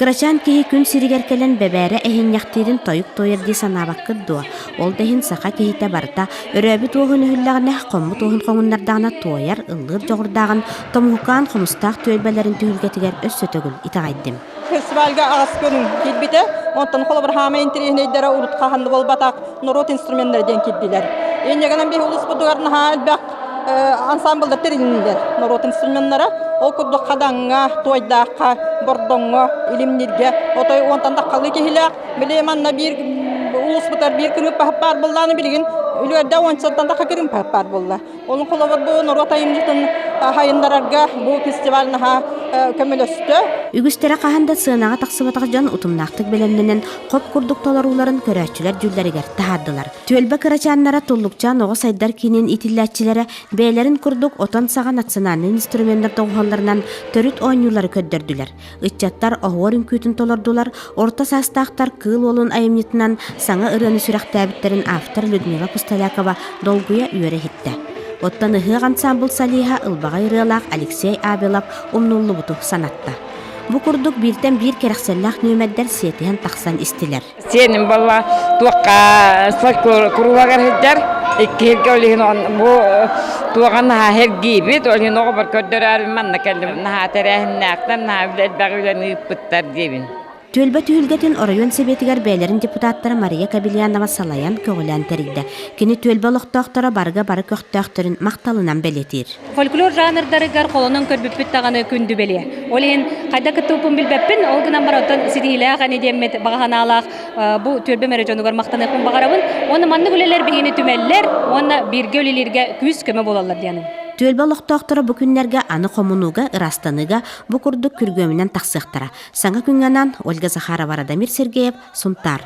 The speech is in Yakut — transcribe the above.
Кырачаан киһи күн сиригэр кэлэн бэбээрэ эһинньэхтиирин тойук туойар дии санаабаккыт дуо? Ол да иһин саха киһитэ барыта өрөөбүт уоһун өһүллэҕинэ, хоммут уоһун хоҥуннардаҕына туойар, ыллыыр дьоҕурдааҕын Томуһукаан хомустаах түөлбэлэрин түһүлгэтигэр өссө төгүл итэҕэйдим. Фестивальга аҕыс көрүҥ киирбитэ. Онтон холобур хаама интэриэһинэйдэрэ урут хаһан да буолбатах норуот инструменнара диэн киирдилэр. Инньэ биһи улууспутугар наһаа элбэх ансамбллар тэрилиннилэр норуот инструменнара. Ол курдук Хадаҥҥа, Туойдаахха, Бордоҥҥо, Илимниргэ отой уонтан таххалыы киһилээх. Били манна биир улууспутар биир кырыыппаһыт баар буоллааны билигин үлүөрдэ уончаттан тахха кырыымпаһыт баар буолла. Онон холобур бу норуот айымньытын хайыннарарга бу фестиваль наһаа көмөлөстө. Үгүстэрэ хаһан да сыанаҕа тахсыбатах дьон утумнаахтык бэлэмнэнэн хоп курдук толорууларын көрөөччүлэр дьүүллэригэр таһаардылар. Түөлбэ кырачааннара Туллукчаан оҕо сайдар киинин иитиллээччилэрэ бэйэлэрин курдук отон саҕа национальнай инструменнар доҕуһуолларынан төрүт оонньуулары көрдөрдүлэр. Ыччаттар оһуор үҥкүүтүн толордулар, орто саастаахтар Кыыл Уолун айымньытынан саҥа ырыаны сүрэхтээбиттэрин автор Людмила Пустолякова долгуйа үөрэ иһиттэ. Оттон ыһыах ансаамбыл солиһа ылбаҕай ырыалаах Алексей Абелов умнуллубуту санатта. Бу курдук бииртэн биир кэрэхсэллээх нүөмэрдэр сиэтиһэн тахсан истилэр. Сиэним буолла туохха фольклор куруһуогар сылдьар иккиһиргэ ол иһин бу туоҕа наһаа сэргиибит ол иһин оҕобор көрдөрөөрү манна кэллим наһаа тэрээһиннээхтэр наһаа элбэх үлэни ыыппыттар диэбин. Түөлбэ түһүлгэтин оройуон сэбиэтигэр бэйэлэрин депутаттара Мария Кобельянова салайан, көҕүлээн тэрийдэ. Кини түөлбэ олохтоохторо барыга бары көхтөөхтөрүн махталынан бэлиэтиир. Фольклор жанрдарыгар холонон көрбүппүт даҕаны күндү бэлиэ. Ол иһин хайдах кыттыбыппын билбэппин, ол гынан баран оттон ситиһиилээх ани диэммит баҕа санаалаах бу түөлбэм эрэ дьонугар махтаныахпын баҕарабын. Уонна маннык үлэлэр биһигини түмэллэр уонна бииргэ үлэлииргэ күүс-көмө буолаллар диэным. Түөлбэ олохтоохторо бу күннэргэ аны хомунууга, ыраастаныыга бу курдук күргүөмүнэн тахсыахтара. Саҥа күҥҥэ анаан Ольга Захарова, Радомир Сергеев, Сунтаар.